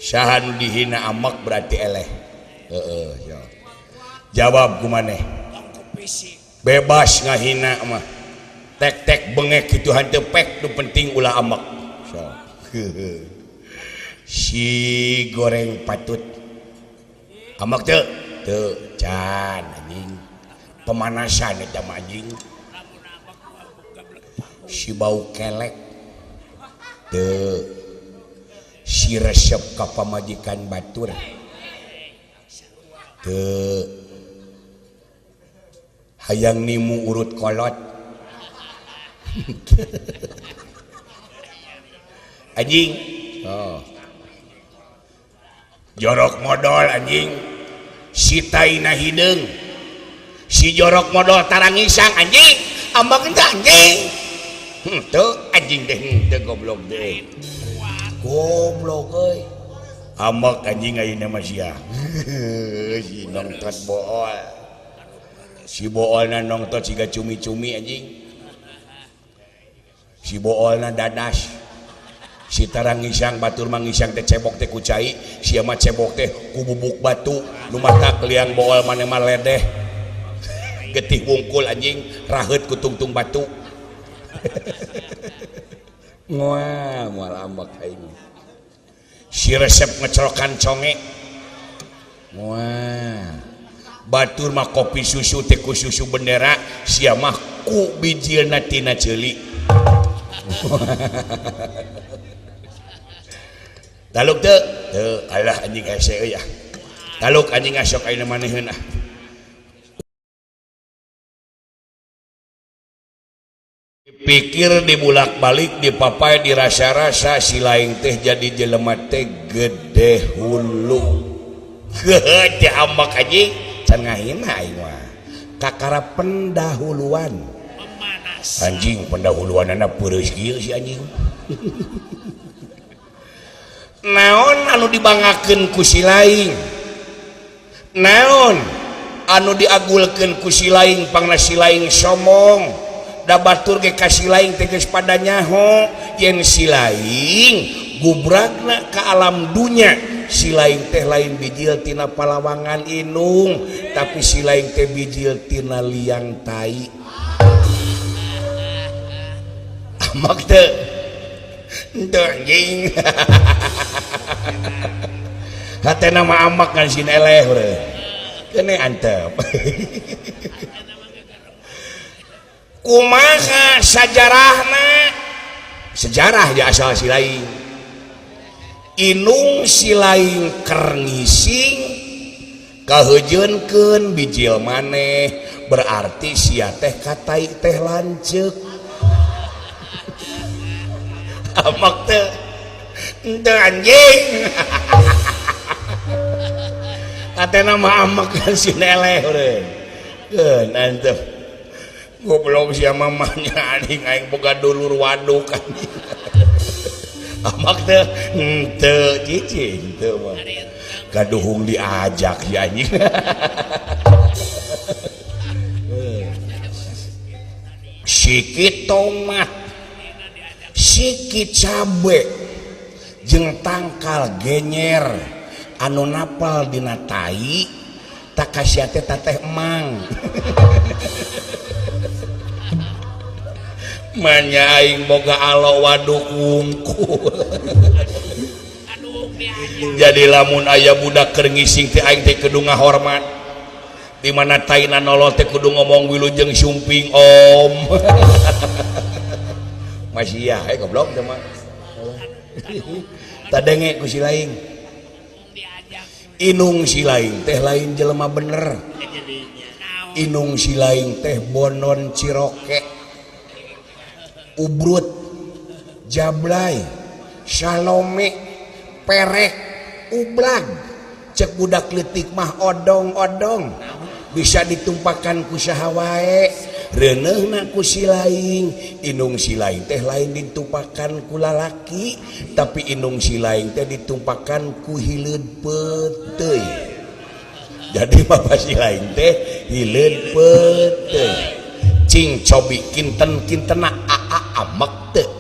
Saha nu dihina amek berarti eleh. Heeh, ya. Jawab ku maneh. Bebas ngahina mah. Tek-tek bengek kitu hanteu pek nu penting ulah amek. Sok. Si goreng patut. Amek teu? Teu, can anjing. Pemanasan eta mah anjing. Si bau kelek. Teu. Si resep ka pamajikan batur. Teu. Hayang nimu urut kolot. Anjing. Oh. Jorok modol anjing. Si taina hideung. Si jorok modol tarangisang anjing. Ambak teh anjing. Henteu anjing teh henteu goblok deui. Goblok euy. Ambak anjing ayeuna mah sia. Si nongtot bool. Si boolna nongtot siga cumi-cumi anjing. Si boolna dadas. Si tarangisang batur mangisang teh cebok teh ku cai, sia mah cebok teh ku bubuk batu, nu matak liang bool maneh mah ledeh. Getih wungkul anjing, raheut ku tungtung batu. Moal moal ambek aing. Si resep ngecerokan conge. Moal. Batur mah kopi susu teh ku susu bendera, sia mah ku bijilna tina ceuli. Taluk teu? Teu, alah anjing hese euy ah. Taluk anjing asok ayeuna maneheun ah. Pikir dibulak-balik dipapai dirasa-rasa si lain teh jadi jelema teh gede hulu. Heuh teh ambak anjing can ngahina aing mah. Kakara pendahuluan. Anjing pendahuluanana peureus kieu si anjing. Naon anu dibanggakeun ku si lain? Naon anu diagulkeun ku si lain pangna si lain sombong? Da batur ge ka si lain teh geus pada nyaho yen si lain gubragna ka alam dunya. Si lain teh lain bijil tina palawangan inung, tapi si lain teh bijil tina liang tai. Amak teu? Henteu anjing. Hatena mah amak ngan sin eleh urang. Keune antep. Kumaha sajarahna? Sejarah ya asal si lain. Inung si lain keur ngising kaheujeunkeun bijil maneh, berarti sia teh katai teh lanceuk. Amak teh henteu anjing. Atena mah amak kan si eleh urang. Keun antep. Goblok sia mamanya anjing aing boga dulur waduk anjing. Amak teh henteu cicing teu mah. Kaduhung diajak si anjing. Siki tomat, siki cabe, jeung tangkal genyer anu napal dina tai tak kasia teh tateh emang. Manya aing boga alo waduk wungkul. Jadi lamun aya budak keur ngising teh aing teh kudu ngahormat. Di mana taina nolol teh kudu ngomong wilujeng sumping om. Masih ya, goblok teh mah. Tadenge ku si lain. Inung si lain teh lain jelema bener. Inung si lain teh bonon ciroke. Ubrut, jablay, salome, perek, ublag. Cek budak leutik mah odong-odong. Bisa ditumpakan ku saha wae. Reuneuhna ku si lain. Inung si lain teh lain ditumpakan ku lalaki, tapi inung si lain teh ditumpakan ku hileud peuteuy. Jadi bapak si lain teh hileud peuteuy. Cing cobi kinten-kintena aa amek teu.